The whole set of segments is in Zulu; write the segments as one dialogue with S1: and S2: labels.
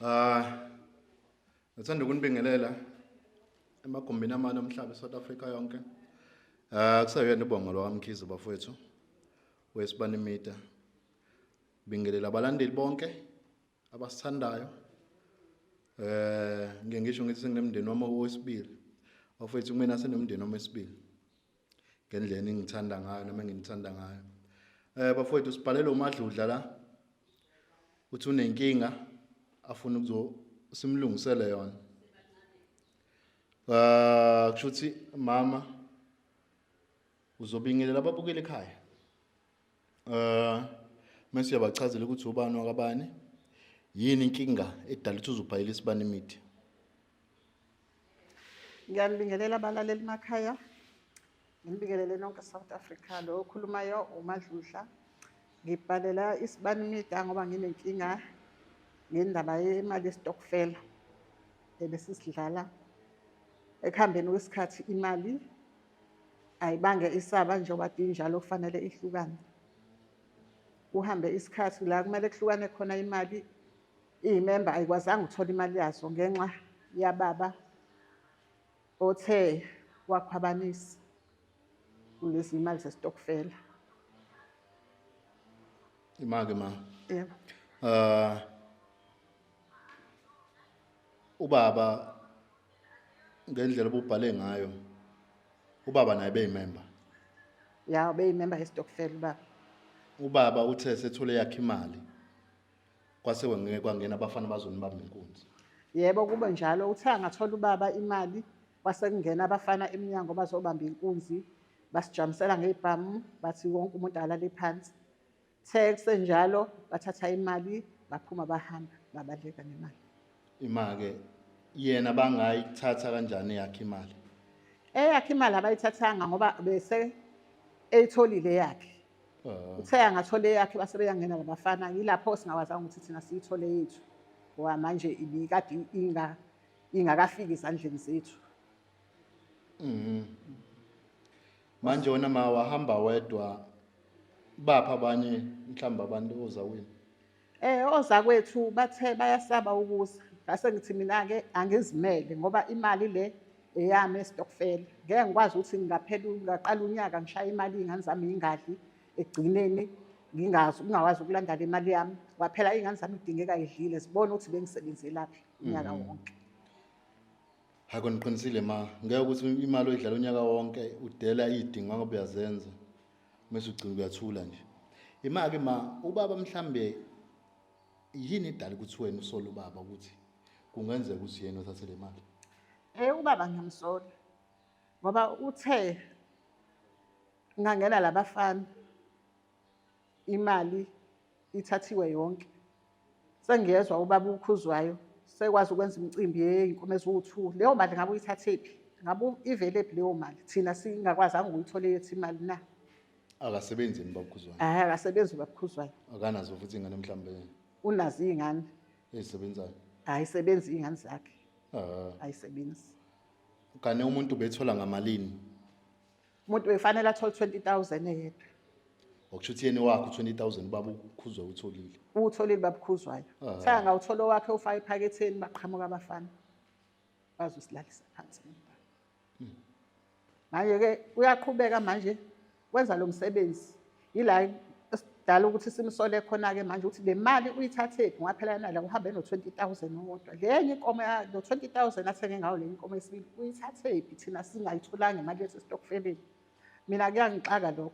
S1: Ah, ngithanda ukunibingelela emagumbini amane omhlaba eSouth Africa yonke. Ah, kuseyena ubongo lwaMkhize bafowethu wesibani media. Bingelela abalandeli bonke abasithandayo. Eh, ngike ngisho ngithi senginemndeni wami owesibili. Bafowethu kumina senomndeni wami wesibili. Ngendlela engithanda ngayo noma enginithanda ngayo. Eh bafowethu sibhalele uMadludla la. Uthi unenkinga afuna ukuzo simlungisele yona. Ah kusho ukuthi mama uzobingelela ababukeli ekhaya. Eh mase uyabachazela ukuthi ubani wakabani yini inkinga edala ukuthi uzobhayela isibani imithi.
S2: Ngiyanibingelela abalaleli emakhaya. Nginibingelele nonke South Africa. Lo okhulumayo uMadludla. Ngibhalela isibani media ngoba nginenkinga ngendaba yemali yesitokfela ebesisidlala. Ekuhambeni kwesikhathi imali ayibange isaba njengoba injalo kufanele ihlukane. Kuhambe isikhathi la kumele kuhlukane khona imali iyimemba ayikwazanga ukuthola imali yazo ngenxa yababa othe wakhwabanisa kulezi imali zesitokfela.
S1: Imake ma.
S2: Yebo.
S1: Ah ubaba ngendlela obubhale ngayo ubaba naye beyimember.
S2: Ya ubeyimember yesitokfela ubaba.
S1: Ubaba uthe sethole yakhe imali kwase kwangena kwangena abafana bazonibamba inkunzi.
S2: Yebo kube njalo uthe angathola ubaba imali kwase kungena abafana emnyango bazobamba inkunzi basijamisela ngezibhamu bathi wonke umuntu alale phansi. The kusenjalo bathatha imali baphuma bahamba babaleka nemali.
S1: Ima-ke yena bangayithatha kanjani eyakhe imali?
S2: Eyakhe imali abayithathanga ngoba bese eyitholile eyakhe.
S1: Ah.
S2: Uthe angathola eyakhe base beyangena labafana yilapho singakwazanga ukuthi thina siyithole yethu ngoba manje ibikade inga ingakafiki ezandleni zethu.
S1: Mhm. Manje wena ma wahamba wedwa bapha abanye mhlawumbe abantu ozakwini.
S2: Eh ozakwethu bathe bayasaba ukuza. Ngase ngithi mina-ke angizimele ngoba imali le eyami esitokfela. Ngeke ngikwazi ukuthi ngingaphela ngaqala unyaka ngishaya imali iy'ngane zami yingadli ekugcineni ngingazi ngingakwazi ukulanda le mali yami. Ngoba phela iy'ngane zami kudingeka yidlile zibone ukuthi bengisebenzelaphi unyaka wonke.
S1: Hayi kona uqinisile ma, ngeke ukuthi imali oyidlala unyaka wonke udela iy'dingo ngoba uyazenza mese ugcina uyathula nje. Ima-ke ma, ubaba mhlambe yini edala ukuthi wena usole ubaba ukuthi kungenzeka ukuthi yena othathe le mali?
S2: Eh ubaba ngiyamsola ngoba uthe ngangena labafana imali ithathiwe yonke. Sengiyezwa ubaba uKhuzwayo sekwazi ukwenza imicimbi yey'nkomo eziwu-two. Leyo mali ngabe uyithathephi? Ngabe ivelephi leyo mali? Thina singakwazanga ukuyithola eyethu imali na?
S1: Akasebenzi yini ubaba uKhuzwayo?
S2: Hhayi akasebenzi ubaba uKhuzwayo.
S1: Akanazo futhi iy'ngane mhlawumbe
S2: Unazo iy'ngane.
S1: ezisebenzayo?
S2: Ayisebenzi iy'ngane zakhe.
S1: Ah.
S2: Ayisebenzi.
S1: Kani umuntu ubethola ngamalini?
S2: Umuntu befanele athole 20,000 eyedwa.
S1: Okusho ukuthi yena wakhe u-20,000 ubaba uKhuzwayo utholile.
S2: Uwutholile ubaba uKhuzwayo.
S1: Ah.
S2: Uthe angawuthola owakhe ufake ephaketheni baqhamuka abafana. Bazosilalisa phansi nomntwana. Manje-ke uyaqhubeka manje wenza lo msebenzi. Yila esidala ukuthi simsole khona-ke manje ukuthi le mali uyithathephi ngoba phela yena la uhambe no-20,000 owodwa. Le enye inkomo lo 20,000 athenge ngayo le inkomo yesibili uyithathephi thina singayitholanga imali yethu esitokfeleni. Mina kuyangixaka lokho.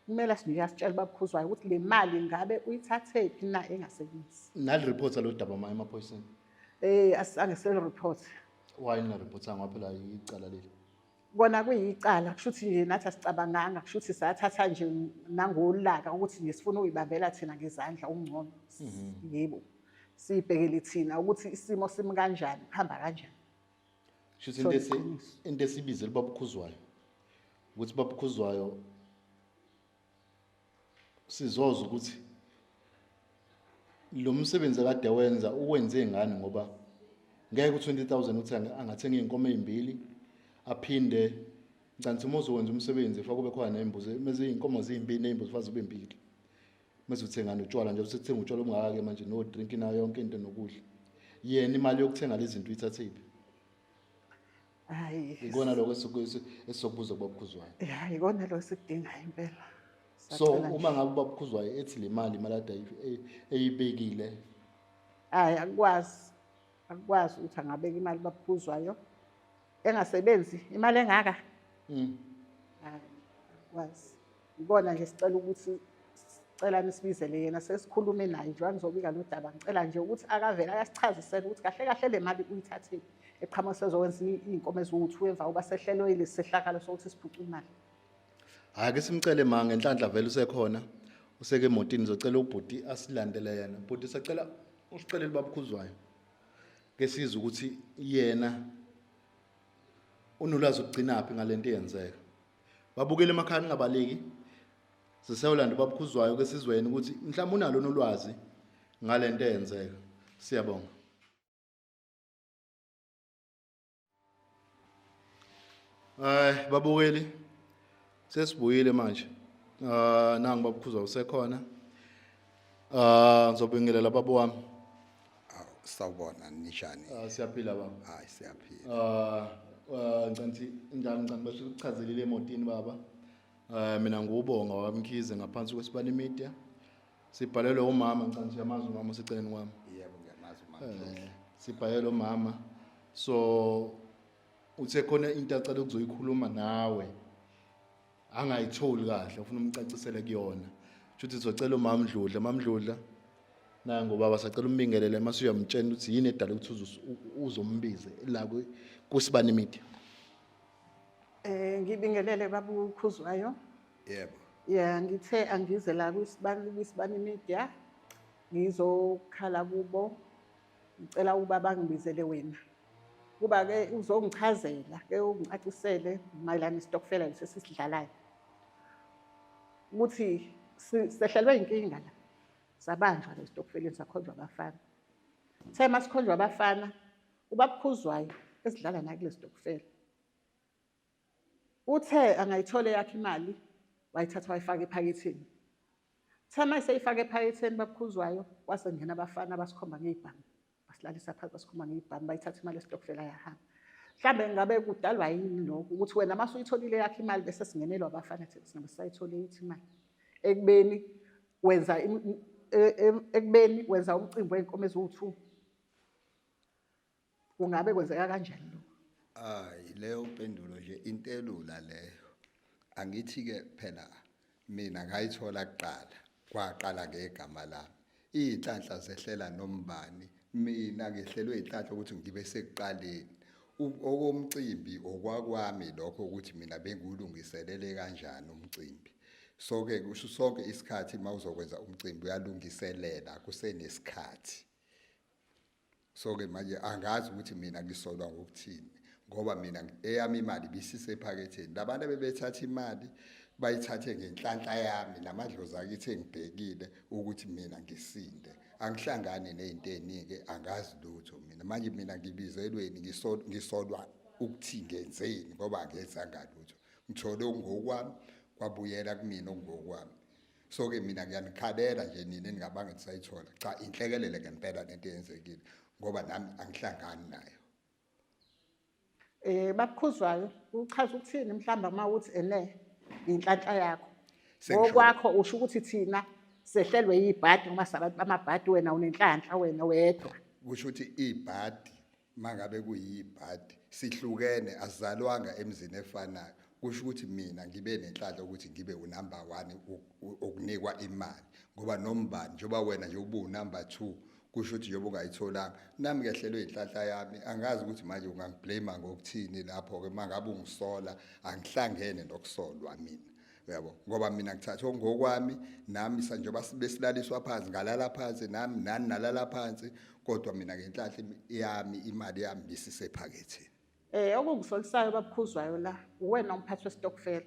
S2: Kumele sinike asitshele ubaba uKhuzwayo ukuthi le mali ngabe uyithathephi na engasebenzi.
S1: Naliripotha lo daba ma emaphoyiseni?
S2: Eh asizange siliripothe.
S1: Why ningaripothanga ngoba phela icala leli?
S2: Kona kuyicala kusho ukuthi nje nathi asicabanganga kusho ukuthi sathatha nje nangolaka ukuthi nje sifuna ukuyibambela thina ngezandla okungcono. Yebo. Sibhekele thina ukuthi isimo simi kanjani, kuhamba kanjani.
S1: Kusho ukuthi into esibizele ubaba uKhuzwayo ukuthi ubaba uKhuzwayo sizozwa ukuthi lo msebenzi akade wenza uwenze ngani ngoba ngeke u-20,000 uthi angathenga iy'nkomo ey'mbili aphinde ngicabanga uma uzowenza umsebenzi faka kube khona ney'mbuzi meze iy'nkomo ziyimbili ney'mbuzi faka zibe mbili mese uthenga notshwala nje usethenga utshwala obungaka-ke manje no-drink nayo yonke into nokudla. Yena imali yokuthenga lezi zinto uyithathephi?
S2: Hayi.
S1: Ikona lokho esizokubuza kubabukhuzwayo.
S2: Ya, ikona lo esikudingayo impela.
S1: So
S2: Sacela nje.
S1: uma ngabe ubabukhuzwayo ethi le mali imali ade eyibekile.
S2: Hayi, akukwazi. Akukwazi ukuthi angabeka imali babukhuzwayo engasebenzi imali engaka. Hayi, akukwazi. Ikona nje sicela ukuthi sicela nisibizele yena sesikhulume naye njengoba ngizobika lo daba, ngicela nje ukuthi akavele akasichazisele ukuthi kahle kahle le mali uyithathile eqhamuka sezokwenza iy'nkomo eziwu-2 emva kokuba sehlelwe yilesi sehlakalo sokuthi siphuce imali.
S1: Hhayi, ake simcele ma ngenhlanhla vele usekhona, useke emotini, ngizocela ubhuti asilandele yena. Bhuti, sacela usicelele ubabukhuzwayo ke sizwe ukuthi yena unolwazi ukugcinaphi ngalento eyenzeka. Babukele emakhaya, ningabaleki, sisewulanda ubabukhuzwayo ke sizweni ukuthi mhlawumbe unalo nolwazi ngalento eyenzeka. Siyabonga. Babukeli, sesibuyile manje. Ah, nangu babukhuzwa usekhona. Ah, ngizobingelela baba wami.
S3: Awu, sawubona, ninjani?
S1: Ah, siyaphila baba.
S3: Hayi, siyaphila.
S1: Ah, ngicanti njani, ngicela basho ukuchazelile emotini baba. Eh, mina ngubonga waMkhize ngaphansi kwesibani media. Sibhalelwe umama, ngicela siyamazi umama oseceleni kwami.
S3: Yebo, ngiyamazi umama.
S1: Eh, sibhalelwe umama. So uthe khona into acela ukuzoyikhuluma nawe angayitholi kahle, ufuna umcacisele kuyona. Shuthi sizocela umama Dludla, mama Dludla nangu baba, sacela umbingelele mase uyamtshela ukuthi yini edala ukuthi uzombize la kusibani media.
S2: Ngibingelele baba uKhuzwayo.
S3: Yebo.
S2: Ya, ngithe angize la kwisibani media ngizokhala kubo, ngicela ukuba bangibizele wena. Kuba ke uzongichazela ke ungicacisele mayelana nesitokfela lesi esisidlalayo. Ukuthi sehlelwe inkinga la. Sabanjwa le sitokfeleni, sakhonjwa abafana. Sithe masikhonjwa abafana, ubabukhuzwayo esidlala naye kule sitokfela. Uthe angayithola eyakhe imali, wayithatha wayifaka ephaketheni. Uthe uma eseyifaka ephaketheni babukhuzwayo, kwase kungena abafana basikhomba ngey'bhamu. Basilalisa phansi basikhomba ngey'bhamu, bayithatha imali esitokfela yahamba. Mhlambe ngabe kudalwa yini lokho ukuthi wena uma usuyitholile eyakho imali bese singenelwa abafana thina singabe sisayithole yethu imali. Ekubeni wenza ekubeni wenza umcimbi wey'nkomo eziwu-2. Kungabe kwenzeka kanjani lokho?
S3: Hayi, leyo mpendulo nje into elula leyo. Angithi ke phela mina ngayithola kuqala, kwaqala ngegama lami. Iy'nhlanhla zehlela nombani, mina ngehlelwe inhlanhla ukuthi ngibe sekuqaleni. Okomcimbi okwakwami lokho ukuthi mina bengiwulungiselele kanjani umcimbi. So ke kusho sonke isikhathi uma uzokwenza umcimbi uyalungiselela kusenesikhathi. So ke manje angazi ukuthi mina ngisolwa ngokuthini ngoba mina eyami imali ibisisephaketheni. Labantu abebethatha imali bayithathe ngenhlanhla yami namadlozi akithi engibhekile ukuthi mina ngisinde. Angihlangani nezinto eziningi, angazi lutho mina. Manje mina ngibizelweni, ngisolwa ukuthi ngenzeni ngoba angenzanga lutho. Ngithole okungokwami kwabuyela kumina okungokwami. So ke mina ngiyanikhalela nje nina eningabanga nisayithola. Cha, inhlekelele ngempela lento eyenzekile ngoba nami angihlangani nayo.
S2: Babukhuzwayo uchaza ukuthini mhlawumbe uma uthi ene inhlanhla yakho.
S3: Sengisho
S2: Ngokwakho usho ukuthi thina sehlelwe yibhadi ngoba sabantu bamabhadi, wena unenhlanhla wena wedwa.
S3: Kusho ukuthi ibhadi mangabe kuyibhadi sihlukene, asizalwanga emzini efanayo. Kusho ukuthi mina ngibe nenhlanhla ukuthi ngibe unumber 1 ukunikwa imali ngoba nombani njengoba wena nje ubu number 2 kusho ukuthi njengoba ungayitholanga nami ngehlelwe inhlanhla yami. Angazi ukuthi manje ungangiblame ngokuthini lapho ke mangabe ungisola, angihlangene nokusolwa mina. Uyabo, ngoba mina ngithatha ngokwami nami njengoba besilaliswa phansi ngalala phansi nami nani nalala phansi, kodwa mina ngenhlanhla yami imali yami bisisephaketheni.
S2: Okungisolisayo babukhuzwayo la uwena umphathi westokfela.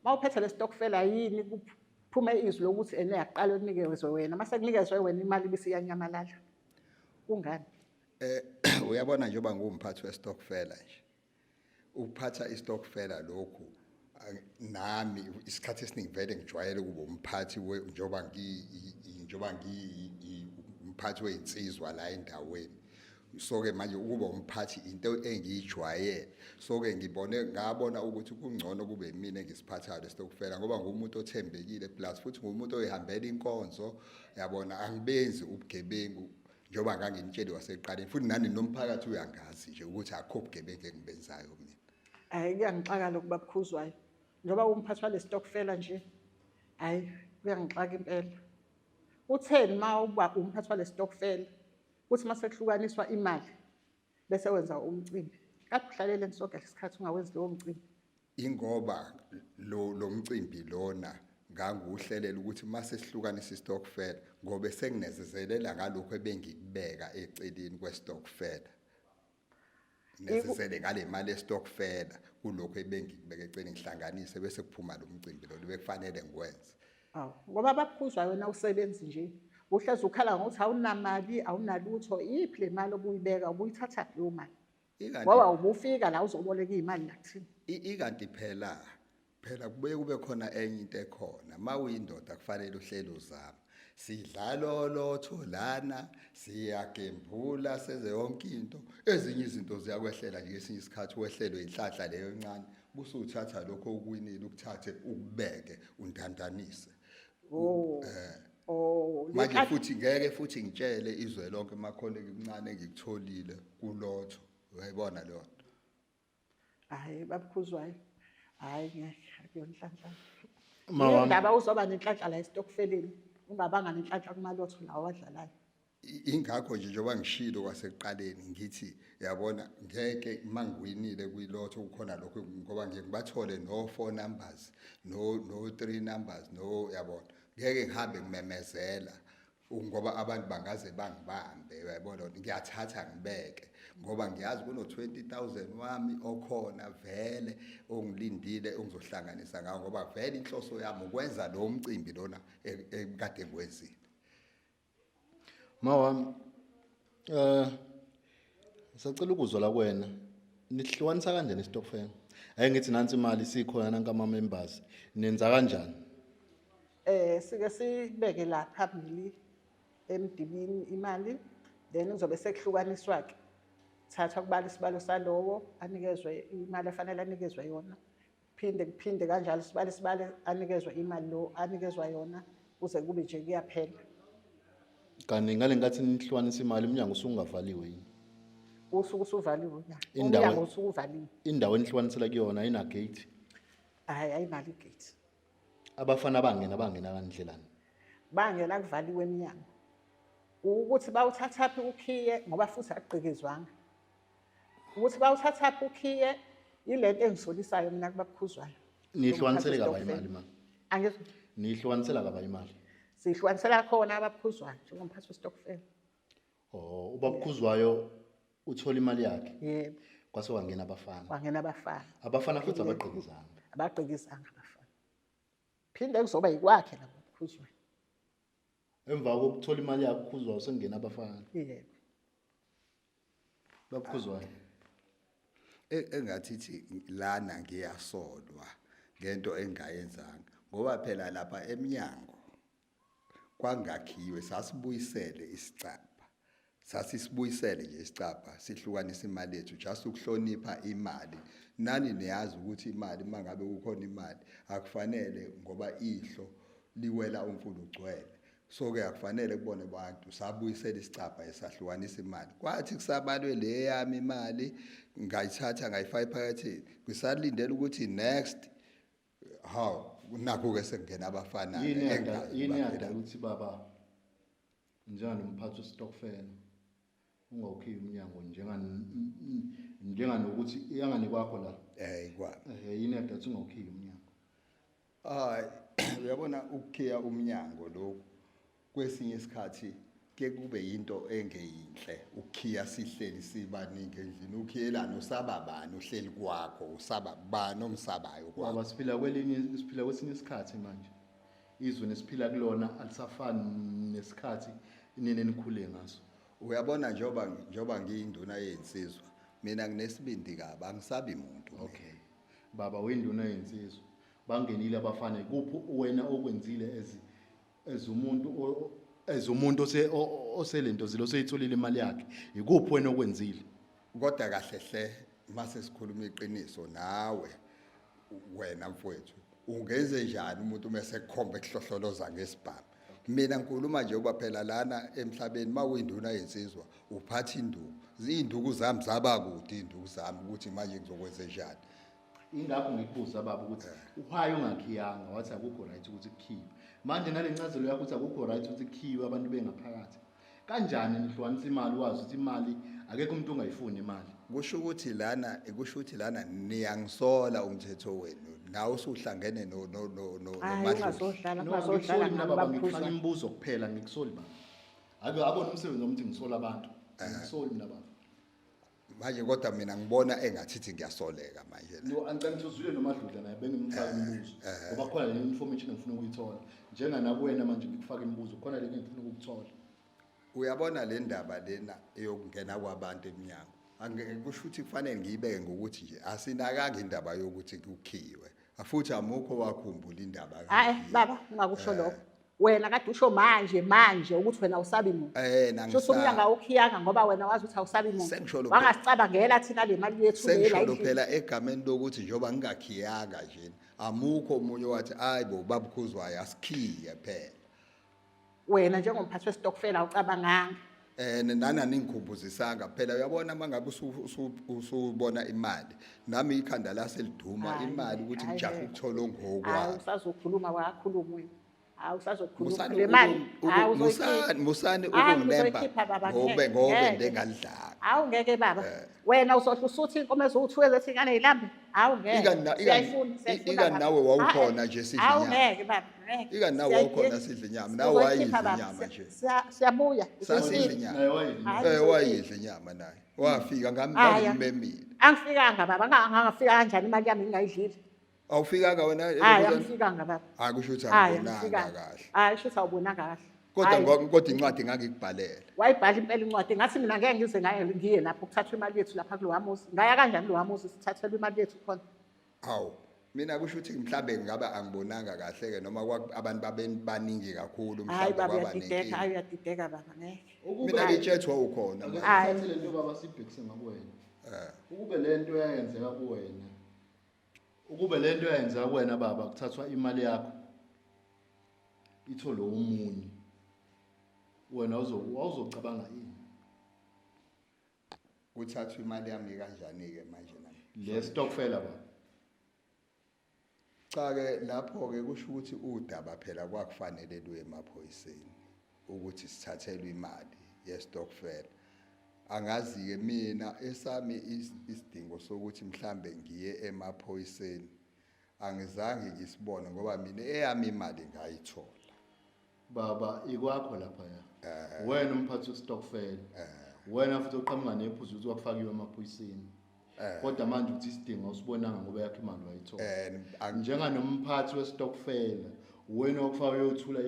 S2: Mawuphethe le stokfela yini kuphume izwi lokuthi ene yaqala ukunikezwe wena, mase kunikezwe wena imali bese iyanyamalala. Kungani?
S3: Uyabona njengoba ngumphathi westokfela nje. Ukuphatha istokfela lokhu nami isikhathi esiningi vele ngijwayele ukuba umphathi njengoba umphathi wezinsizwa la endaweni. So-ke manje ukuba umphathi into engiyijwayele, so-ke ngibone ngabona ukuthi kungcono kube yimina engisiphathayo lesitokufela, ngoba ngumuntu othembekile plus futhi ngumuntu oyihambela inkonzo, yabona, angibenzi ubugebengu njengoba nganginitsheli wasekuqaleni, futhi nani nomphakathi uyangazi nje ukuthi akukho bugebengu engibenzayo mina.
S2: Hhayi, kuyangixaka lokhu babukhuzwayo, njengoba umphathi wale stokfela nje, hhayi kuyangixaka impela. Utheni uma uba umphathi wale stokfela, kuthi uma sekuhlukaniswa imali bese wenza umcimbi, kade uhlaleleni sonke lesikhathi ungawenzi lowo mcimbi?
S3: Ingoba lo mcimbi lona ngangiwuhlelela ukuthi uma sesihlukanisa isitokfela, ngobe senginezezelela ngalokhu ebengikubeka eceleni kwesitokfela, nezezele ngale mali yesitokfela kulokhu ebengikubeka eceleni, ngihlanganise bese kuphuma lo mcimbi lo bekufanele ngiwenze.
S2: Awu, ngoba bakukhuzwa wena usebenzi nje, uhlezi ukhala ngokuthi awunamali, awunalutho. Iyiphi le mali obuyibeka, ubuyithathaphi leyo mali? Ngoba ubufika la uzoboleka iy'mali la kuthina.
S3: Ikanti phela kubuye kube khona enye into ekhona, uma uyindoda kufanele uhlele uzama. Sidlala olotho lana, siyagembula, senze yonke into. Ezinye izinto ziyakwehlela nje kesinye isikhathi, wehlelwe inhlanhla leyo encane, busuthatha lokho okuwinile ukuthathe ukubeke undandanise.
S2: Oh. Oh,
S3: manje futhi ngeke futhi ngitshele izwe lonke makhona ekuncane engikutholile kulotho, uyayibona leyo nto.
S2: Hhayi babukhuzwayo, hhayi ngeke, akuyona inhlanhla. Indaba uzoba nenhlanhla la esitokfeleni, ungabanga nenhlanhla kumalotho lawa awadlalayo.
S3: Ingakho nje njengoba ngishilo kwasekuqaleni ngithi yabona ngeke uma ngiwinile kwilotho kukhona lokho, ngoba ngiye ngibathole no 4 numbers no 3 numbers no, yabona ngeke ngihambe ngimemezela ngoba abantu bangaze bangibambe, uyayibona. Ngiyathatha ngibeke ngoba ngiyazi kuno 20,000 wami okhona vele ongilindile ongizohlanganisa ngawo, ngoba vele inhloso yami ukwenza lo mcimbi lona ekade ngiwenzile.
S1: Mawami, sacela ukuzwa la kuwena, nihlukanisa kanjani isitokfela? Ake ngithi nansi imali sikhona nanka ama members, nenza kanjani?
S2: Sike sibeke la phambili emdibini imali, then kuzobe sekuhlukaniswa ke. Thatha kubala isibalo salowo, anikezwe imali afanele anikezwe yona. Phinde kuphinde kanjalo sibale isibalo anikezwe imali lo anikezwa yona, kuze kube nje kuyaphela.
S1: Kanti ngale nkathi nihlukanisa imali umnyango usungavaliwe yini?
S2: Usuke usuvaliwe umnyango. Umnyango usuke uvaliwe.
S1: Indawo enihlukanisela kuyona ayina gate?
S2: Hayi, ayinalo igate.
S1: Abafana bangena kandlelani?
S2: Bangena kuvaliwe eminyango. Ukuthi bawuthathaphi ukhiye, ngoba futhi akugqekezwanga. Ukuthi bawuthathaphi ukhiye yilento engisolisayo mina kubabukhuzwayo.
S1: Nihlukanisele kaba imali ma?
S2: Angizwa.
S1: Nihlukanisela kaba imali?
S2: Sihlukanisela khona ababukhuzwayo njengomphathi wesitokfela.
S1: Oh, ubabukhuzwayo uthola imali yakhe.
S2: Yebo.
S1: Kwase kwangena abafana.
S2: Kwangena abafana.
S1: Abafana futhi abagqekizanga.
S2: Abagqekizanga abafana. Phinde kuzoba yikwakhe la babukhuzwayo.
S1: Emva kokuthola imali yakhe ukhuzwayo sengena abafana.
S2: Yebo.
S1: Babukhuzwayo.
S3: Engathi thi lana ngiyasolwa ngento engayenzanga, ngoba phela lapha eminyango kwangakhiwe, sasibuyisele isicabha. Sasisibuyisele nje isicabha, sihlukanise imali yethu just ukuhlonipha imali. Nani niyazi ukuthi imali, uma ngabe kukhona imali akufanele, ngoba ihlo liwela umfula ugcwele. So-ke akufanele kubone bantu, sabuyisela isicabha esahlukanisa imali. Kwathi kusabalwe le yami imali, ngayithatha ngayifaka ephaketheni, ngisalindele ukuthi next, hawu, nakho-ke sekungena abafana-ke,
S1: Yini
S3: engazi
S1: yadala
S3: baphela.
S1: ukuthi baba njenganomphathi wesitokfela ungawukhiyi umnyango njenganokuthi iyangani kwakho la?
S3: Kwami.
S1: Yini yadala ukuthi ungawukhiyi umnyango?
S3: Hayi, uyabona ukukhiya umnyango lokhu kwesinye isikhathi ke kube yinto engeyinhle ukukhiya sihleli sibaningi endlini, ukhiyelana usaba bani uhleli kwakho, usaba bani omsabayo kwakho.
S1: Baba, siphila kwelinye, siphila kwesinye isikhathi manje. Izwe nesiphila kulona alisafani nesikhathi nini enikhule ngaso.
S3: Uyabona njengoba ngiyinduna yezinsizwa, mina nginesibindi kabi, angisabi muntu mina.
S1: Okay. Baba uyinduna yezinsizwa. Bangenile abafana, kuphi wena okwenzile as umuntu As umuntu oselento zilo oseyitholile imali yakhe, ikuphi wena okwenzile?
S3: Kodwa kahle hle, mase sikhuluma iqiniso nawe wena mfowethu, ungenze njani umuntu mase kukhomba ekuhlohloloza ngesibhamu? Mina ngikhuluma nje uba phela lana emhlabeni mawuyinduna yensizwa uphatha induku. Izinduku zami zaba kude, izinduku zami ukuthi manje ngizokwenza njani.
S1: Ingakho ngikubuza baba ukuthi why ungakhiyanga, wathi akukho right ukuthi kukhiwe. Manje nale ncazelo yakho ukuthi akukho right ukuthi kukhiwe abantu bengaphakathi, kanjani nihlukanisa imali wazi ukuthi imali akekho umuntu ongayifuni imali?
S3: Kusho ukuthi lana niyangisola umthetho wenu, nawe usuhlangene no no no no
S2: Hayi,
S3: noMadludla.
S2: ungazodlala,
S1: No,
S2: ungazodlala
S1: angikusoli mina
S2: ngami,
S1: baba, ngikufaka
S2: baphuzwa.
S1: imibuzo kuphela, ngikusoli baba. Ake abone umsebenzi wokuthi ngisola abantu. Ngikusoli mina baba.
S3: Manje kodwa mina ngibona engathithi ngiyasoleka manje la.
S1: No, angicela ukuthi uzwile noMadludla naye bengimfaka imibuzo. Ngoba khona le information engifuna ukuyithola. Njenganakuwena manje ngikufaka imibuzo, khona le ngifuna ukukuthola.
S3: Uyabona le ndaba lena eyokungena kwabantu eminyango, kusho ukuthi kufanele ngiyibeke ngokuthi nje asinakanga indaba yokuthi kukhiwe, futhi amukho wakhumbula indaba
S2: Hayi
S3: kakhiwe.
S2: baba, ungakusho lokho. Wena kade usho manje manje ukuthi wena awusabi muntu. Shuthi umnyango awukhiyanga ngoba wena wazi ukuthi awusabi muntu.
S3: Sengisholo
S2: Wangasicabangela thina le mali yethu le la
S3: Sengisholo
S2: endlini.
S3: phela egameni lokuthi njengoba ngingakhiyanga nje, amukho omunye wathi hayi bo, babukhuzwayo, asikhiye phela.
S2: Wena njengomphathi wesitokfela awucabanganga.
S3: Nana ningikhumbuzisanga phela, uyabona mangabe usubona imali, nami ikhanda laseliduma
S2: Hhayi,
S3: imali ukuthi
S2: hhayi,
S3: ngijahe
S2: ngeke.
S3: ukuthola
S2: Hayi,
S3: ongokwami.
S2: usazokhuluma, wakhuluma wena. Hayi, usazokhuluma.
S3: Musani
S2: Le mali, hayi, uzoyikhipha.
S3: musani
S2: Hayi,
S3: ukunginemba
S2: uzoyikhipha baba,
S3: ngobe
S2: ngeke,
S3: ngobe
S2: ngeke.
S3: ndengalidlanga.
S2: Hawu ngeke baba. Wena uzohla usuthi inkomo eziwu-2 ezethi ingane yilambe. Hawu ngeke.
S3: Ikani
S2: Siyayifuna, siyayifuna
S3: ikani
S2: baba.
S3: nawe wawukhona nje sidla
S2: Hawu
S3: inyama.
S2: ngeke baba, ngeke.
S3: Ikani nawe
S2: Siyayidinga.
S3: wawukhona sidla inyama, nawe
S2: Sizoyikhipha,
S3: wayidla
S2: baba.
S3: inyama nje.
S2: Siyabuya.
S3: Sasidla inyama.
S1: Naye wayidla.
S2: Hhayi,
S3: Wayidla inyama naye. Wafika ngami
S2: Hhayi.
S3: ngangimemile.
S2: Angifikanga baba, ngangafika kanjani imali yami ngingayidlile?
S3: Awufikanga wena?
S2: Hayi, angifikanga baba.
S3: Hayi, kusho ukuthi
S2: Hayi,
S3: angibonanga
S2: angifikanga.
S3: kahle.
S2: Hayi, shuthi awubonanga kahle.
S3: Kodwa
S2: Hhayi.
S3: kodwa incwadi ngangikubhalela.
S2: Wayibhala impela incwadi, ngathi mina ngeke ngize ngaye ngiye lapho kuthathwa imali yethu lapha kulowa muzi. Ngaya kanjani kulowa muzi sithathelwe imali yethu khona?
S3: Hawu, mina kusho ukuthi mhlambe ngaba angibonanga kahle ke, noma abantu babebaningi kakhulu,
S2: Hayi
S3: mhlambe
S2: baba,
S3: kwaba
S2: uyadideka,
S3: nenkinga.
S2: hayi uyadideka baba, ngeke.
S3: Mina ngitshethwa ukhona
S1: Ake
S3: manje.
S2: Hhayi.
S1: sithathe lento baba, sibhekise ngakuwena. Ukube lento yayenzeka kuwena. Ukube lento yayenzeka kuwena baba, kuthathwa imali yakho, ithole omunye. Wena wawuzocabanga ini?
S3: Kuthathwa imali yami kanjani ke manje nami?
S1: Le stokfela baba.
S3: Cha ke, lapho ke kusho ukuthi udaba phela kwakufanele luye emaphoyiseni ukuthi sithathelwe imali yestokfela. Angazi ke mina, esami isidingo sokuthi mhlambe ngiye emaphoyiseni angizange ngisibone, ngoba mina eyami imali ngayithola.
S1: Baba, ikwakho lapha ya. Wena umphathi westokfela. Wena futhi oqhamuka nephuzu ukuthi wakufakiwe emaphoyiseni. Kodwa manje uthi isidingo awusibonanga ngoba yakho imali wayithola. Njenganomphathi westokfela, wena okufaka uyothula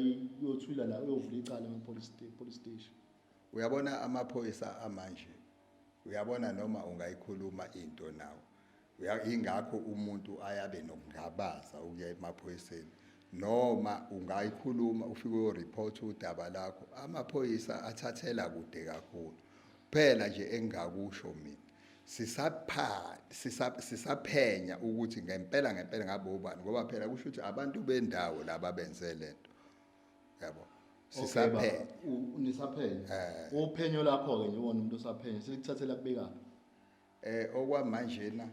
S1: la, uyovula icala ema police station.
S3: Uyabona amaphoyisa amanje, uyabona noma ungayikhuluma into nawo, ingakho umuntu ayabe nokungabaza ukuya emaphoyiseni. Noma ungayikhuluma, ufike uyoreport udaba lakho, amaphoyisa athathela kude kakhulu. Phela nje engingakusho mina, sisaphenya ukuthi ngempela ngempela ngabe ubani, ngoba phela kusho ukuthi abantu bendawo laba benze lento, yabo.
S1: Okay, baba,
S3: Sisaphenya.
S1: Nisaphenya. Uphenyo lakho ke nje, wona umuntu osaphenya, selikuthathela kubekaphi?
S3: Okwamanje na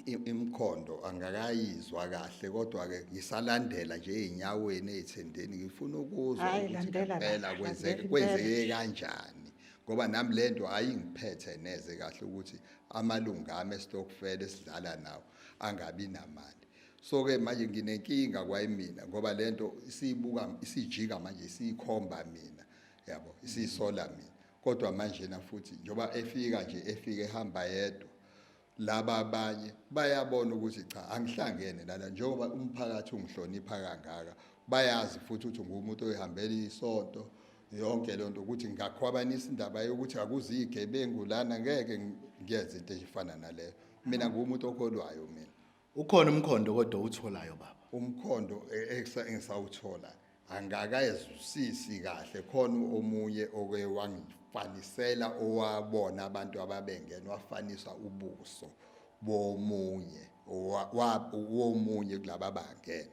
S3: imkhondo angakayizwa kahle, kodwa ke ngisalandela nje ezinyaweni ezithendeni, ngifuna ukuzwa
S2: Hhayi,
S3: ukuthi
S2: landela
S3: ngempela
S2: baba,
S3: kwenzeke
S2: landela
S3: kwenzeke kanjani, ngoba nami lento ayingiphethe neze kahle ukuthi amalunga ami estokfela esidlala nawo angabi namali. So ke manje nginenkinga kwayimina, ngoba lento isibuka isijika manje isikhomba mina, yabo, isisola mina. Kodwa manje na futhi njoba efika nje, efika ehamba yedwa, laba abanye bayabona ukuthi cha, angihlangene lana, njengoba umphakathi ungihlonipha kangaka, bayazi futhi ukuthi ngumuntu oyihambela isonto yonke lento, ukuthi ngakhwabanisa indaba yokuthi akuzigebengu lana, ngeke ngiyenze into efana naleyo. Mina ngumuntu okholwayo mina.
S1: Ukhona umkhondo kodwa utholayo baba?
S3: Umkhondo engisawuthola Angakayizwisisi kahle khona omunye oke wangifanisela owabona abantu ababengena wafanisa ubuso bomunye womunye kulaba bangena.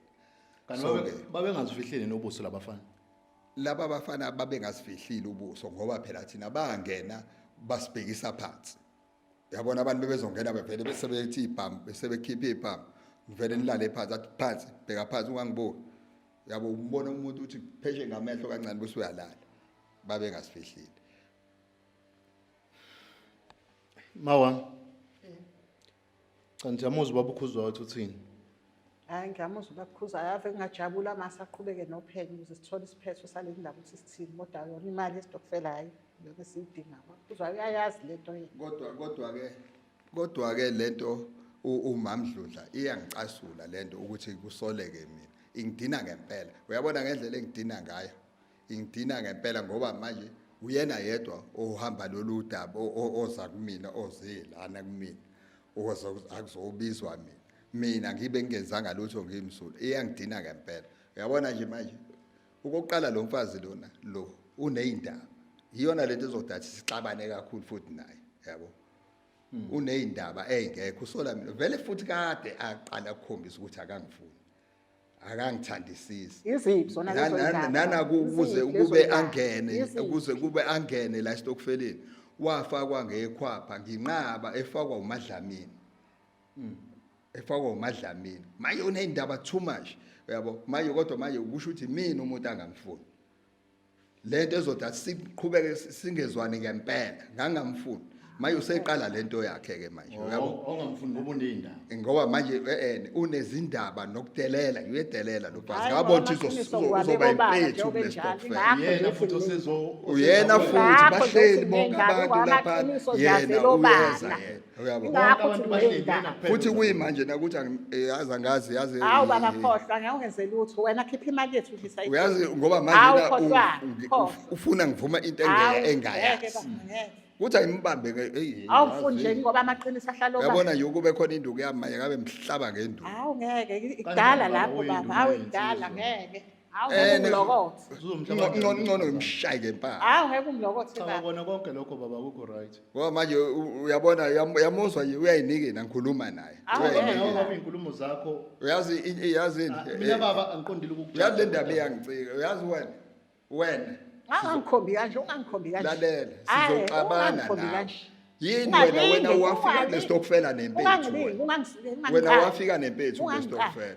S1: Kanti
S3: So
S1: babe- babengazifihlile nobuso labafana.
S3: Laba bafana babengasifihlile ubuso ngoba phela thina bangena basibhekisa phansi. Yabona abantu bebezongena bevele bese bethi ibhamu bese bekhipha ibhamu ngivele nilale phansi athi phansi bheka phansi ungangibuki. Yabo umbona umuntu uthi pheshe ngamehlo kancane bese uyalala. Babengasifihlile.
S1: Mawa. Cha ngiyamuzwa ubaba uKhuzwayo ukuthi uthini.
S2: Hhayi, ngiyamuzwa ubaba uKhuzwayo, ave ngingajabula mase aqhubeke nophenyo ukuze sithole isiphetho sale ndaba ukuthi sithini, kodwa yona imali yesitokfela hhayi iyona esiyidingayo. Ubaba uKhuzwayo uyayazi le nto yena.
S3: Kodwa ke lento uMamdludla iyangicasula lento ukuthi kusoleke mina. Ingidina ngempela. Uyabona ngendlela engidina ngayo. Ingidina ngempela ngoba manje uyena yedwa ohamba lolu daba oza kumina oze lana kumina. Oza akuzobizwa mina. Mina ngibe ngingenzanga lutho ngimsulwa. Iyangidina ngempela. Uyabona nje manje okokuqala lo mfazi lona lo uneyindaba. Iyona lento ezodathi sixabane kakhulu futhi naye, yabo. Uneyindaba ezingekho usola mina vele futhi kade aqala ukukhombisa ukuthi akangifuni. Akangithandisisi.
S2: Iziphi zona lezo ndaba?
S3: Nanakuze
S2: Iziphi lezo
S3: ukube
S2: ndaba?
S3: angene
S2: Iziphi?
S3: ukuze kube angene la esitokfeleni wafakwa ngekhwapha nginqaba efakwa uMadlamini. Efakwa uMadlamini. Manje uneyindaba too much. Uyabo? Manje kodwa manje ukusho ukuthi mina umuntu angamfuni. Lento ezothi siqhubeke singezwani ngempela ngangamfuni. Manje useqala lento yakhe ke manje. Uyabo?
S1: Ongamfuni ngoba uneyindaba.
S3: Ngoba manje unezindaba nokudelela, uyedelela lo mfazi.
S2: Hhayi,
S3: Ngabona
S2: ngoba
S3: ukuthi
S2: amaqiniso
S3: uzoba
S2: ngiwabeka obala
S3: impethu
S2: njengoba
S3: kule
S2: enjalo.
S3: stokvel.
S2: Ingakho
S1: Yena
S2: ngithi
S1: futhi
S2: mina.
S3: Uyena futhi
S2: Ingakho
S3: bahleli
S2: ngithi
S3: bonke
S2: mina
S3: abantu
S2: ngoba
S3: lapha
S2: amaqiniso
S3: yena
S2: ngiyavela
S3: uyeza
S2: obala.
S3: yena. Uyabo?
S2: Ingakho
S1: Bonke abantu
S2: uthi
S1: bahleli
S2: nginendaba.
S1: yena kuphela.
S3: Futhi kuyimanje nakuthi yazi angazi yazi.
S2: Hawu baba khohlwa, ngeke ungenze lutho. Wena khipha imali yethu nje sayithenga.
S3: Uyazi ngoba manje
S2: Hawu,
S3: la
S2: khohlwa, khohlwa.
S3: ufuna ngivuma into
S2: Hawu, ngeke
S3: engayazi.
S2: baba, ngeke.
S3: Kuthi ayimbambe ke eyi.
S2: Awufuni
S3: yazi.
S2: nje ngoba amaqiniso ahlala obala.
S3: Uyabona nje ukube khona induku yami manje ngabe mhlaba ngenduku.
S2: Hawu ngeke,
S1: Kanjani
S2: idala
S1: baba
S2: lapho
S1: uyinduna
S2: baba, hawu
S1: yensizwa?
S2: idala ngeke. Hawu
S3: Eh,
S2: ngeke ungilokothe.
S1: Uzomhlaba
S3: Ngcono ngimshaye ngempama.
S2: Hawu ngeke ungilokothe
S1: Cha
S2: baba.
S1: kona konke lokho baba kukho right.
S3: Ngoba manje uyabona uyamuzwa nje uyayinikela ngikhuluma naye.
S2: Awu,
S3: Uyayinikela.
S2: ngeke.
S1: Ngoba izinkulumo zakho
S3: Uyazi yazi
S1: Ah, mina baba angiqondile ukukutshela.
S3: Uyazi le ndaba iyangicika. Uyazi wena. Wena.
S2: Ungangikhombi kanje, ungangikhombi kanje.
S3: Lalela,
S2: Hhayi,
S3: sizoxabana
S2: ungangikhombi
S3: nawe.
S2: kanje.
S3: Yini wena wena
S2: Ungalingi,
S3: wafika kule
S2: ungalingi.
S3: stokfela nempethu
S2: Ungangilingi,
S3: wena.
S2: ungangiqali.
S3: Wena wafika nempethu kule
S2: Ungangiqali.
S3: stokfela.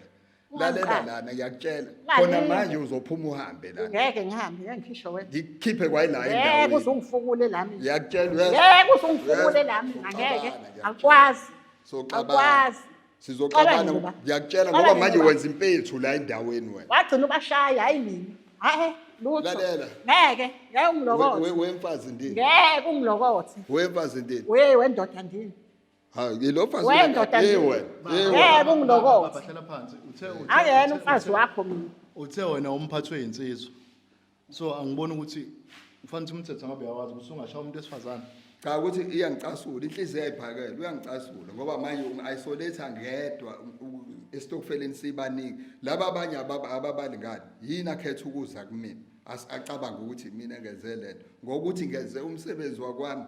S3: Lalela
S2: Ungangiqali.
S3: lana ngiyakutshela.
S2: Ungalingi.
S3: Khona manje uzophuma uhambe lana.
S2: Ngeke ngihambe, ngeke ngikhishwe wena.
S3: Ngikukhiphe kwayila
S2: Ngeke
S3: endaweni.
S2: uze ungifukule lami.
S3: Ngiyakutshela uyazi.
S2: Ngeke uze ungifukule
S3: Uyazi.
S2: lami, angeke.
S3: Sizoxabana, ngiyakutshela.
S2: Akwazi.
S3: Soxabana.
S2: Akwazi.
S3: Sizoxabana
S2: Xabana ngoba.
S3: ngiyakutshela
S2: Xabana
S3: ngoba manje
S2: ngoba.
S3: wenza impethu la endaweni wena.
S2: Wagcina ubashaya, hayi mina. Hayi, lutho.
S3: Lalela.
S2: Ngeke, ngeke ungilokothe.
S3: Wemfazi ndini.
S2: Ngeke ungilokothe.
S3: Wemfazi ndini.
S2: We wendoda ndini.
S3: Hayi yilo mfazi.
S2: Wendoda
S3: Hey
S2: ndini.
S3: wena. Hey
S2: Ngeke
S3: wena.
S2: ungilokothe.
S1: Baba hlala phansi. Uthe
S2: Akuyena umfazi wakho mina.
S1: Uthe wena umphathwe insizwa. So angiboni ukuthi ufanele umthetho ngabe uyawazi ukuthi ungashaya umuntu wesifazane.
S3: Cha ukuthi iyangicasula inhliziyo ayiphakele uyangicasula ngoba manje ungi-isolate ngedwa esitokfeleni sibaningi laba abanye ababalingani yini akhetha ukuza kumina acabanga ukuthi mina ngenze lento ngokuthi ngenze umsebenzi wakwami.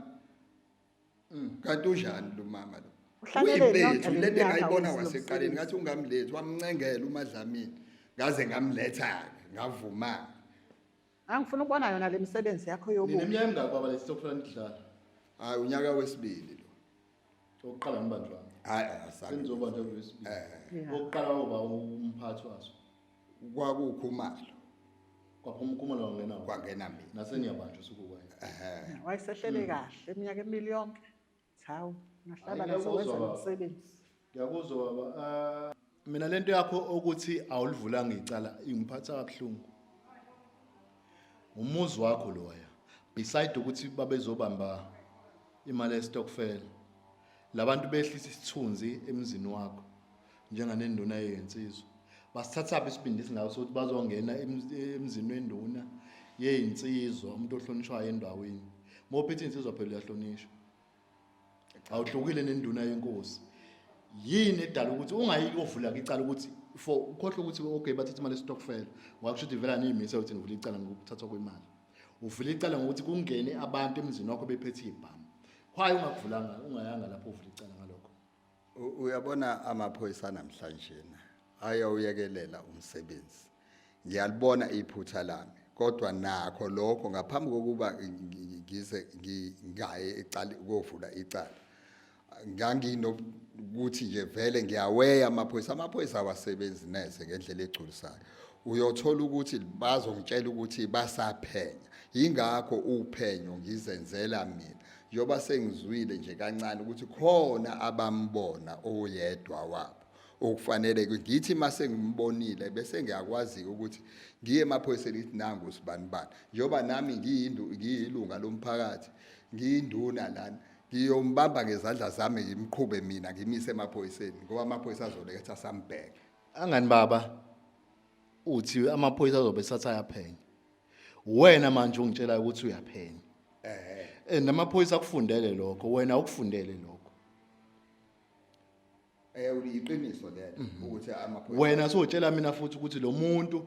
S3: Kanti unjani lo mama lo?
S2: Uhlaleleni yonke
S3: Uyimpethu
S2: le
S3: lento
S2: minyaka
S3: engayibona
S2: wenza lo
S3: kwasekuqaleni
S2: msebenzi?
S3: ngathi ungamlethi wamncengela uMadlamini ngaze ngamletha-ke ngavuma.
S2: Angifuna ukubona yona le misebenzi yakho yobubi.
S1: Nineminyaka emingaki baba lesitokfela nidlala?
S3: Hayi unyaka wesibili lo.
S1: Okokuqala nibanjwana.
S3: Hayi asake.
S1: Senizobanjwa kulesibili.
S2: Yeah.
S1: Okokuqala kwaba umphathi waso.
S3: Kwakukhumalo
S1: Kwaphuma ukhumalo wangena wena.
S3: kwangena mina.
S1: Naseniyabanjwa usuku kwayo.
S2: Wayesehlele kahle iminyaka emibili yonke. Hawu, ngahlaba
S1: Hayi,
S2: naso
S1: ngiyakuzwa
S2: wenza lo
S1: baba.
S2: msebenzi.
S1: Ngiyakuzwa baba. Mina lento yakho ukuthi awulivulanga icala ingiphatha kabuhlungu. Umuzi wakho loya. Beside ukuthi babezobamba imali yestokfela. Labantu behlisa isithunzi emzini wakho njenganenduna yezinsizwa. Basithathaphi isibindi singako sokuthi bazongena emzini wenduna yezinsizwa umuntu ohlonishwayo endaweni. Mawuphethe insizwa phela uyahlonishwa. Awuhlukile nenduna yenkosi. Yini edala ukuthi ungayiyovula icala ukuthi For ukhohlwe ukuthi okay, bathatha imali estokfela, wakusho ukuthi vele aniyimise ukuthi nivula icala ngokuthathwa kwemali. Uvula icala ngokuthi kungene abantu emzini wakho bephethe ibhamu. Why ungakuvulanga, ungayanga lapho uvula icala ngalokho?
S3: Uyabona amaphoyisa namhlanje ayawuyekelela umsebenzi. Ngiyalibona iphutha lami, kodwa nakho lokho ngaphambi kokuba ngize ngingaye ecala ukuvula icala, nganginokuthi nje vele ngiyaweya amaphoyisa. Amaphoyisa awasebenzi neze ngendlela egculisayo. Uyothola ukuthi bazongitshela ukuthi basaphenya. Yingakho uphenyo ngizenzela mina, njengoba sengizwile nje kancane ukuthi khona abambona oyedwa wabo okufanele ngithi mase ngimbonile bese ngiyakwazi ukuthi ngiye emaphoyiseni ngithi nangu sibanibani. Njengoba nami ngiyilunga lomphakathi, ngiyinduna lana, ngiyombamba ngezandla zami, ngimqhube mina, ngimise emaphoyiseni, ngoba amaphoyisa azoletha sambheke.
S1: Angani baba, uthi amaphoyisa azobe esatha ayaphenya. Wena manje ungitshela ukuthi uyaphenya. And amaphoyisa akufundele lokho, wena ukufundele lokho.
S3: Uyiqiniso lelo ukuthi amaphoyisa.
S1: Wena sowutshela mina futhi ukuthi lo muntu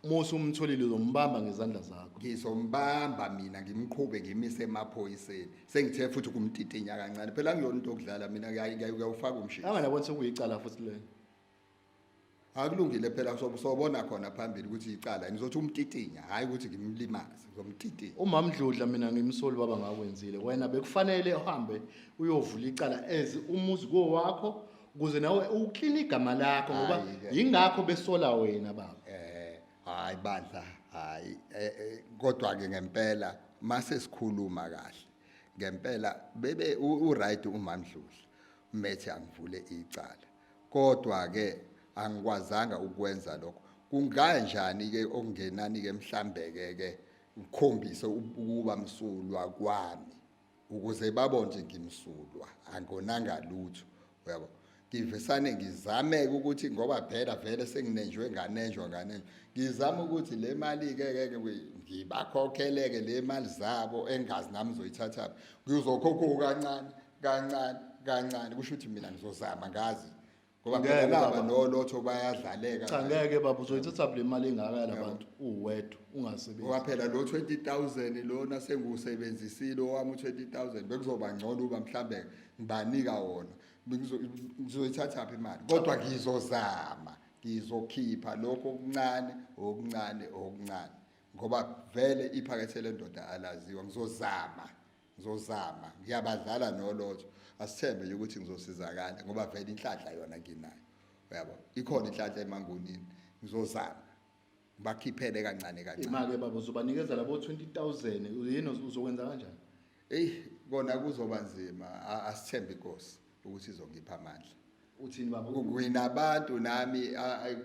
S1: musu umtholile uzombamba ngezandla zakho.
S3: Ngizombamba mina, ngimqhube, ngimise emaphoyiseni. Sengithe futhi kumtitinya kancane phela, angiyona into okudlala mina, ngiyawufaka umshini.
S1: Angani yabona sekuyicala futhi lelo.
S3: Akulungile phela, sobona khona phambili ukuthi icala. Ngizothi umtitinya, hayi ukuthi ngimlimaze, ngizomtitinya.
S1: Umamdludla mina ngimsoli baba ngakwenzile. Wena bekufanele uhambe uyovula icala as umuzi kowakho ukuze nawe uklina igama lakho, ngoba
S3: Hhayi-ke.
S1: yingakho besola wena baba.
S3: Hayi bandla, hayi, kodwa ke ngempela mase sikhuluma kahle ngempela bebe u-right uMamdludla methe angivule icala, kodwa ke angikwazanga ukwenza lokho. Kunganjani ke okungenani ke mhlambe ke ukukhombise ukuba msulwa kwami ukuze babone nje ngimsulwa, angonanga lutho, uyabo? Ngivesane ngizame ukuthi, ngoba phela vele senginenjwe nganenjwa nganenjwa, ngizame ukuthi le mali ke ke ngibakhokheleke le mali zabo engazi nami ngizoyithatha, ngizokhokha kancane kancane kancane. Kusho ukuthi mina ngizozama ngazi, ngoba phela
S1: Ngeke,
S3: laba
S1: baba.
S3: nolotho bayadlaleka.
S1: Cha, ngeke baba, uzoyithatha le mali engaka yalabantu uwedwa ungasebenzi?
S3: Ngoba phela lo 20,000 lona sengiwusebenzisile owami u20,000, bekuzoba ngcono uba mhlambe ngibanika wona. Ngizoyithatha phi imali? Kodwa ngizozama, ngizokhipha lokho okuncane okuncane okuncane, ngoba vele iphakethe lendoda alaziwa. Ngizozama, ngizozama, ngiyabadlala nolotho. Asithembe nje ukuthi ngizosizakala, ngoba vele inhlanhla yona nginayo, uyabo? Ikhona inhlanhla emangunini. Ngizozama ngibakhiphele kancane kancane.
S1: Imali baba uzobanikeza labo 20,000 yini? Uzokwenza kanjani?
S3: Eyi, kona kuzoba nzima. Asithembe inkosi ukuthi izongipha amandla.
S1: Uthini baba?
S3: Nginabantu nami,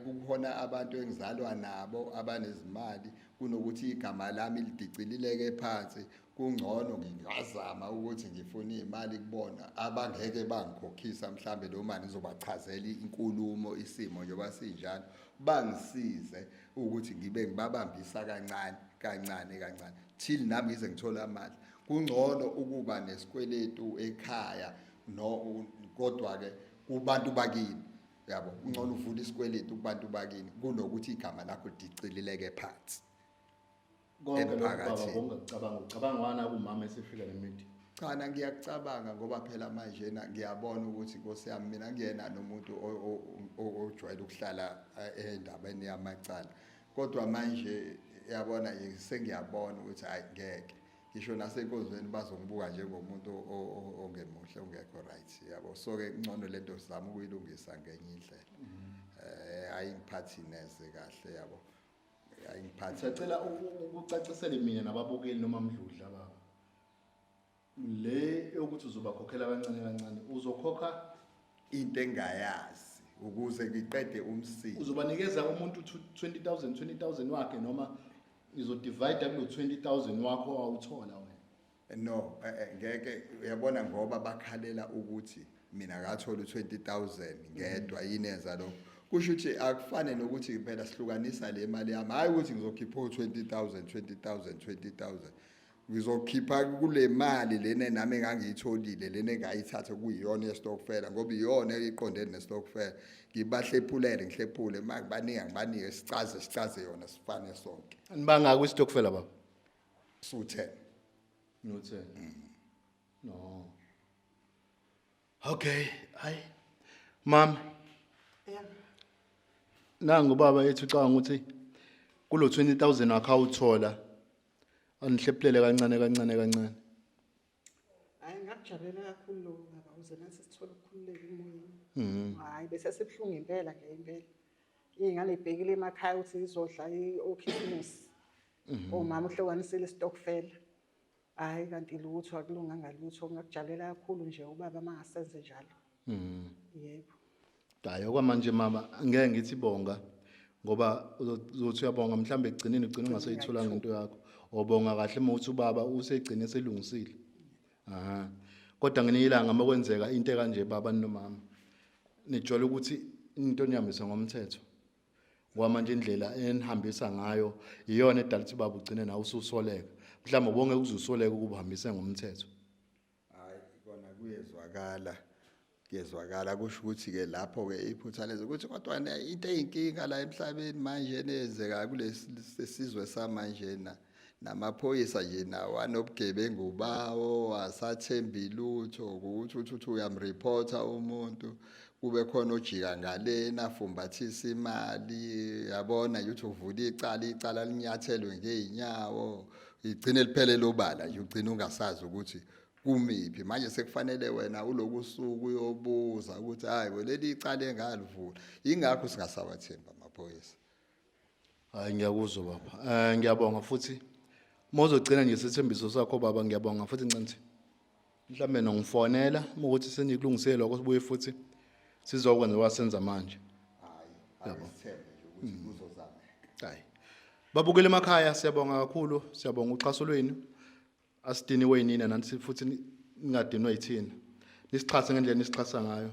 S3: kukhona abantu engizalwa nabo abanezimali. Kunokuthi igama lami lidicilileke phansi, kungcono ngingazama ukuthi ngifune iy'mali kubona abangeke bangikhokhisa. Mhlambe lo mali ngizobachazela inkulumo, isimo njengoba sinjalo, bangisize ukuthi ngibe ngibabambisa kancane kancane kancane till nami ngize ngithole amandla. Kungcono ukuba nesikweletu ekhaya no, kodwa ke kubantu bakini, yabo? Kungcono uvule isikweletu kubantu bakini kunokuthi igama lakho lidicilileke phansi
S1: Konke lokho baba
S3: emphakathini.
S1: Bongakucabanga, ucabanga wana kumama esefika nemithi?
S3: Cha na, ngiyakucabanga, ngoba phela manje na ngiyabona ukuthi Nkosi yami, mina ngiyena nomuntu ojwayele ukuhlala endabeni yamacala, kodwa manje yabona nje sengiyabona ukuthi hayi, ngeke. Ngisho nasenkonzweni bazongibuka njengomuntu ongemuhle, ongekho right, yabo? So ke ngcono lento sizama ukuyilungisa ngenye indlela. Ayingiphathi neze kahle, yabo? Ayingiphathi.
S1: Siyacela ukucacisele mina nababukeli noma Mdludla baba, le yokuthi uzobakhokhela kancane kancane, uzokhokha
S3: into engayazi ukuze ngiqede umsindo.
S1: Uzobanikeza umuntu 20,000 20,000 wakhe, noma izodivide kulo 20,000 wakho awuthola wena?
S3: No, ngeke, uyabona, ngoba bakhalela ukuthi mina ngathola u20000 ngedwa, yini enza lokho? Kusho ukuthi akufane nokuthi phela sihlukanisa le mali yami, hayi ukuthi ngizokhipha u20000 20000 20000. Ngizokhipha kule mali lena nami engangiyitholile lena engayithatha kuyiyona yestokfela, ngoba iyona eqondene nestokfela. Ngibahlephulele, ngihlephule, uma ngibanika ngibanike, sicaze sicaze yona sifane sonke.
S1: Nibangaki kwisitokfela baba?
S3: Su-10.
S1: No-10. No. Okay, hayi. Mama,
S2: Yeah.
S1: nangu baba ethi ucabanga ukuthi kulo 20000 wakhe awuthola anihlephulele kancane kancane kancane.
S2: Hhayi, ngakujabulela kakhulu lokho baba, uze nathi sithole ukukhululeka emoyeni. Hhayi, bese sibuhlungu impela nje impela. Iy'ngane y'bhekile emakhaya ukuthi zizodla okhisimusi. Omama uhlukanisile isitokfela. Hhayi, kanti lutho akulunganga lutho. Ngakujabulela kakhulu nje ubaba uma ngasenze njalo. Yebo.
S1: Hayi, okwamanje mama ngeke ngithi bonga ngoba uzothi uyabonga mhlambe ekugcineni ugcine ungaseyitholanga into yakho. Obonga kahle uma uthi ubaba usegcine selungisile. Aha. Kodwa ngelinye ilanga uma kwenzeka into ekanje baba nomama nijwayele ukuthi into nihambise ngomthetho. Ngoba manje indlela enihambisa ngayo iyona edala ukuthi baba ugcine nawe ususoleka. Mhlawumbe ubonge uzusoleka ukuba uhambise ngomthetho.
S3: Hayi, kona kuyezwakala, kuyezwakala, kusho ukuthi-ke lapho-ke iphutha lezi ukuthi kodwa into eyinkinga la emhlabeni manje neyenzeka kulesi sizwe samanje na namaphoyisa nje nawo anobugebengu bawo, asathembi lutho, ukuthi uthi uthi uyamreporta umuntu kube khona ojika ngalena afumbathisa imali, yabona nje uthi uvula icala, icala linyathelwe ngey'nyawo, igcine liphelele obala nje, ugcine ungasazi ukuthi kumiphi. Manje sekufanele wena uloku usuku uyobuza ukuthi hayi bo leli icala engalivula. Yingakho singasawathembi amaphoyisa.
S1: Hayi, ngiyakuzwa baba. Ngiyabonga futhi. Uma uzogcina nje isethembiso sakho baba, ngiyabonga futhi Ncinci. Mhlambe nongifonela uma ukuthi senikulungisile lokho, sibuye futhi sizokwenza wasenza manje.
S3: Hayi, ake sithembe nje ukuthi kuzozameka.
S1: Hayi. Babukele emakhaya, siyabonga kakhulu, siyabonga uxhaso lwenu. Asidiniwe yinina nathi futhi ningadinwa yithina. Nisixhase ngendlela nisixhasa ngayo.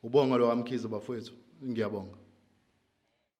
S1: Ubonga lo kaMkhize bafowethu. Ngiyabonga.